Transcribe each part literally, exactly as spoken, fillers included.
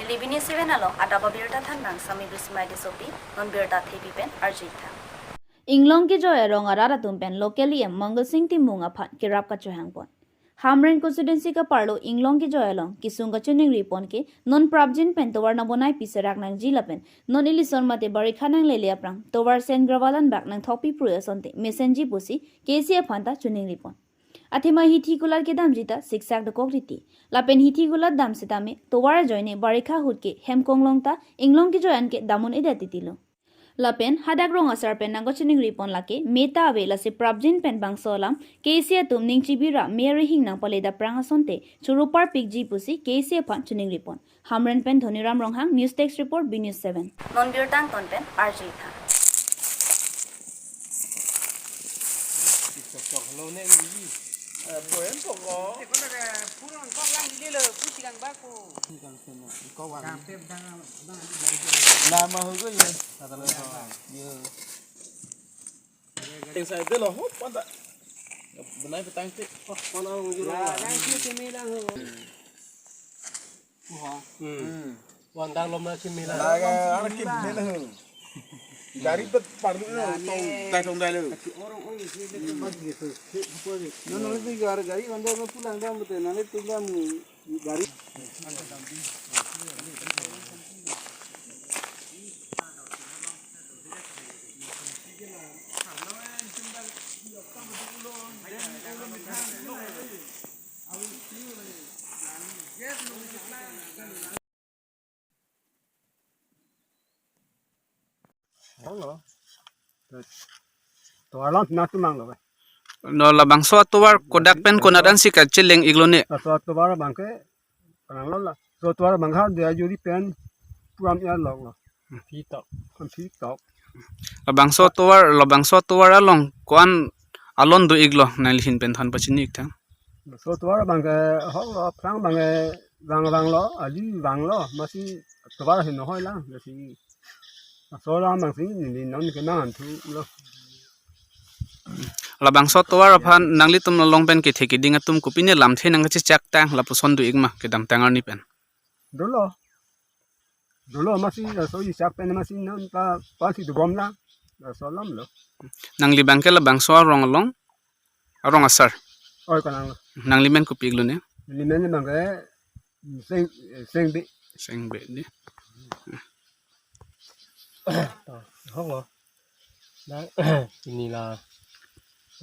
Neli B News seven along adap abirta thanbang Sami Brisimai Tissopi, non birta thepi pen arju-ik tha. Inglong kejoi arong arat atum pen local E M Mangal Sing Timung aphan kerap kachehang pon. Hamren constituency kaparlo inglong kejoi along kesung kachiningri pon ke non prapjin pen tovar nang bonai pi serak nangji lapen non ilison mate barikha nanglele aphrang tovar sen gravel anbak nangthokpi prui asonte mesenji pusi K C A aphan ta chiningri pon. Athema hithi kulat kedamji ta siksak dokok riti. Lapen hithi kulat dam setame tovar ajoine barikha ahut ke hem konglong ta inglong kejoi an ke dam un-edet titilo. Lapen hadak rong asar pen nangkachiningri pon lake me ta ave, lasi prapjin pen bangso alam K C A atum ning chibi ra me arihing nangpale daprang asonte choro parpikji pusi K C A aphan chiningri pon. Hamren pen Dhoniram Ronghang, News Desk Report, B News seven. Non birta angton pen arju-ik tha. Nama hugo ye. Ye. Ting sai de lo, hop, panta. Benai petang tik. Oh, mana nang juro. Lah, nang si simi lang ho. Hmm. Wan dang lom na simi lang. Lah, anak kip de lo. Gari pet pardu lo, tong dai tong dai lo. Orang orang isi de tempat gitu. Nono itu gari gari wan dang pulang dang betul. Nanti tunggu gari. Hello. Tovar alam na tumang lo. No, labangso atovar kodak pen konat ansi kacheleng-ik lo ne? Laso atovar abang ke kanang lo la. So atovar abang ha dia juri pen puram ya lok lo. Pi tok. Pi tok. Labangso atovar, labangso atovar along ko-an alon do-ik lo, nangli ahin pen than pachini-ik tha. So atovar abang ke hok lo, aphrang abang ke vang vang lo, ali vang lo, masi atovar ahin nohoi lang, masi so alam abang si neli non kemang an thu lo. Labangso atovar aphan nanglitum along pen kethe keding atum kopine lamthe nangkachechak tang lapuson do-ik ma kedamtang arni pen? Dolo. Dolo masi laso isak pen masi non ta pasi dobom lang. Laso alam lo. Nangli abang ke labangso arong along, arong asar. Oi, kanang lo. Nangli men kopi-ik lo ne? Neli men abang ke Seng, Sengbe. Sengbe di. To, hok lo. Nang, ini la,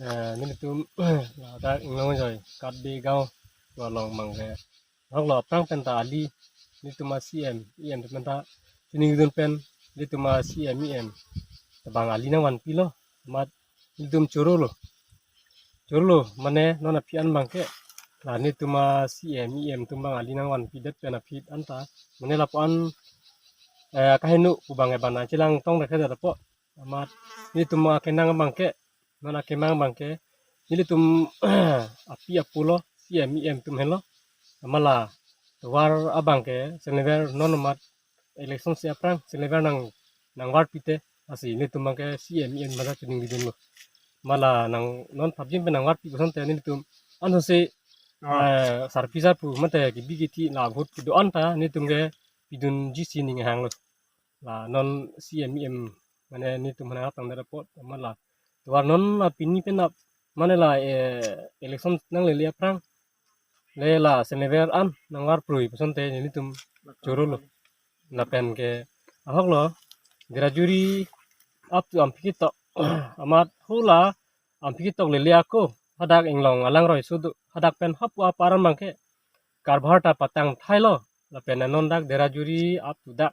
eh, nelitum, la, dak inglong joi, Katbe gaon, to along abang ke. Hok lo, aphrang pen ta ali, nelitum a C M, E M pen ta, chiningri dun pen, nelitum a C M, E M. Tabang ali nangvanpi lo, amat nelitum choro lo. Choro lo, mane non aphi an abang ke. La nelitum a C M, E M atum abang ali nangvanpidet pen aphi an ta. Mane lapu an, eh, kaheno pu abang ke bana chelang tong rekhe da po. Amat nelitum akenang abang ke, non akemang abang ke, nelitum api apo lo, C M, E M atum henlo. Amat la tovar abang ke, senilever non amat election si aphrang, senilever nang, nangvarpi te, lasi nelitum abang ke C M, E M mata chiningri dun lo. Amat la nang non prapjin pen nangvarpi puson te nelitum anso si, ah, eh, sarpi sarpo mate kebi kethe la vote kedo an ta nelitum ke pidunji si ning hang lo. La non C M, E M mane nelitum hana tang dara po, amat la tovar non la pini pen ap, mane la, eh, election nanglele aphrang le la senilever an nangvar prui puson te nelitum choro lo. Lapen ke ahok lo, Derajuri up to Amphi ketok, amat hula Amphi ketok lele ako, hadak inglong alangroi sudu, hadak pen hapu apar abang ke, karbhar ta patang thai lo, lapen non dak Derajuri up to dak,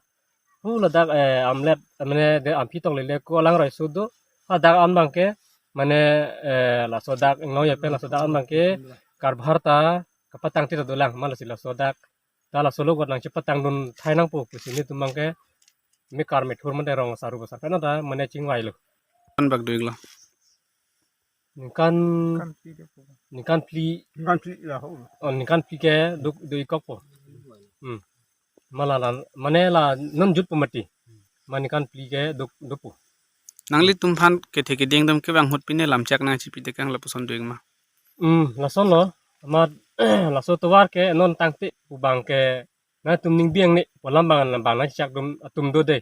hula dak, eh, amlet, mane de Amphi ketok lele ako alangroi sudu, hadak an abang ke, mane, eh, laso dak inglong ya pen laso dak an abang ke, karbhar ta kapatang tita dolang, amat lasi laso dak, ta laso lo got nangchepatang dun thai nangpo pusi nelitum abang ke, mekar methur mate rong asar ru asar pen ta mane chingvai lo. Anbak do-ik lo. Ningkan, ningkan phli. Ningkan phli ya ho. Oh, ningkan phli ke duk do-ik kok po. Hmm. Amat la, mane la non jut po mati. Amat ningkan phli ke duk, duk po. Nanglitum aphan kethe keding atum kevang ahut pine lamchak nangchipi tekang lapuson do-ik ma? Hmm, lason lo. Amat laso tovar ke non tangte pu abang ke Nangtum ning biang ne, pu alam abang, abang nangchechak atum, atum do de.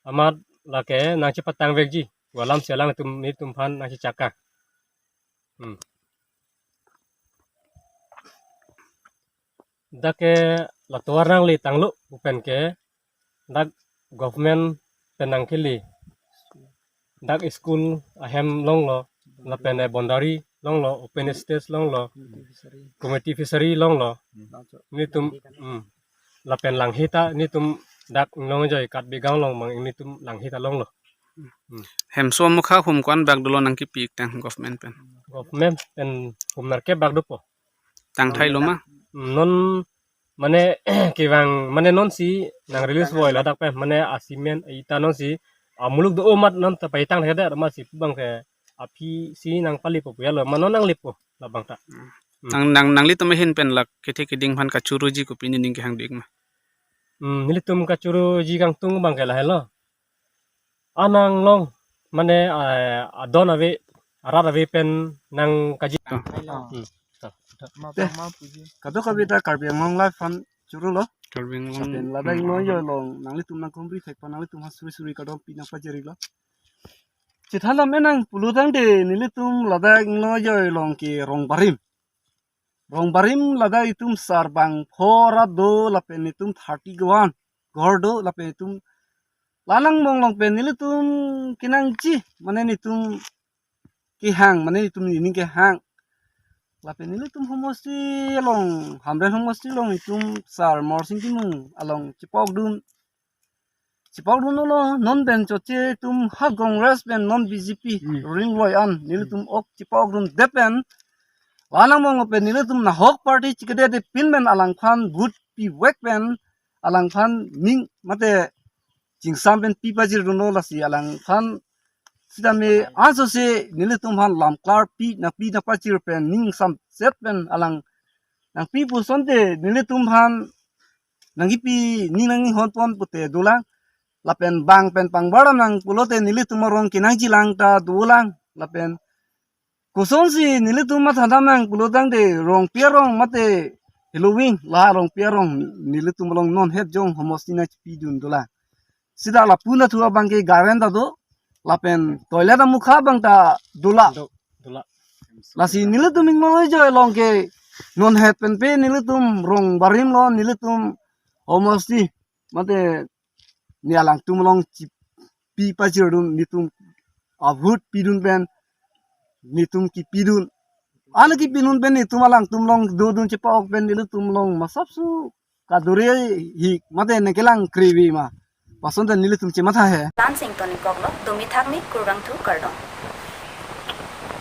Amat lake nangchepatang vekji pu alamsi alanglitum, nelitum aphan nangchechak ka. Hmm. Dak ke la tovar nangle tanglo pu pen ke, dak government pen nangkele, dak school ahem longlo, lapen eh boundary longlo, open space longlo, community fishery longlo. Nelitum, hmm, lapen langhe ta nelitum dak Inglong Ajoy Karbi Anglong along abang nelitum langhe ta longlo. Hmm. Hemso amokha hum ko-an bak dolo nangkepi tang government pen? Government pen hum nerkep bak dopo. Tangthailo ma? Hmm, non mane kevang mane nonsi nang release voi ladak pen, mane a cement ita nonsi amuluk do amat non ta paitang thekdet, amatsi pu abang ke aphi si nangpalepo pu ya lo, ma non nanglepo labang ta. Hmm. Nang, nang, nanglitum ahin pen la kethe keding aphan kachuruji kopi nening kehang dik ma? Hmm, nelitum kachuruji kangtung abang ke lahelo. Anang along mane, eh, adon ave, arat ave pen nang kaji. Ah. Hmm. Te, kadokave ta Karbi Anglong Live aphan churulo. Karbi Anglong. Lapen ladak Inglong Ajoy along nanglitum nangkumri thek aphan nanglitum aphan suri suri kardom pi nangpajirilo. Chethan lam enang pulo tangte nelitum ladak Inglong Ajoy along ke rong barim. Rong barim ladak itum sar bang pho arat do lapen itum thirty one ghor do lapen itum la angbong along pen nelitum kenangji mane nelitum kehang, mane nelitum nening kehang. Lapen nelitum homosti along, Hamren homosti along itum sar Morsing Timung along chepokdun. Chepokdunlo, non pen choche itum ha Congress pen non B J P, hmm, ruling loi an nelitum ok chepokdunde pen la angbong pen nelitum nahok party chikede de pin pen alangphan vote pivek pen alangphan ning mate chingsam pen pi pajirdunlo, lasi alangphan sitame ansose nelitum aphan lamklar pi nangpi nangpajir pen ning samset pen alang nangpi pusonte nelitum aphan nangkipi ning nanghonpon pute dolang. Lapen bang pen pangbar nang pulote nelitum arong kenangjilang ta dolang. Lapen kosonsi nelitum mathadam nang pulo tangte Rongpi arong mate Helo Wing la Rongpi arong nelitum along non het jong homosti nangchepidun dolang. Sita lapu nathu abang ke garen ta do, lapen toilet amokha abang ta dolang. Do, dolang. Lasi nelitum Inglong Ajoy along ke non het pen pe nelitum rong barim lo, nelitum homosti mate ne alangtum along chipi pajirdun, nelitum a vote pidun pen nelitum kipidun. Ana kipidun pen nelitum alangtum along dodun chepa-ok pen nelitum along masapso kadure hik mate ne kelang krevi ma. Pasonte nelitum chematha he. Lansing Tony Koklo, Domi Thakmi, Kurvangthu, Kardom.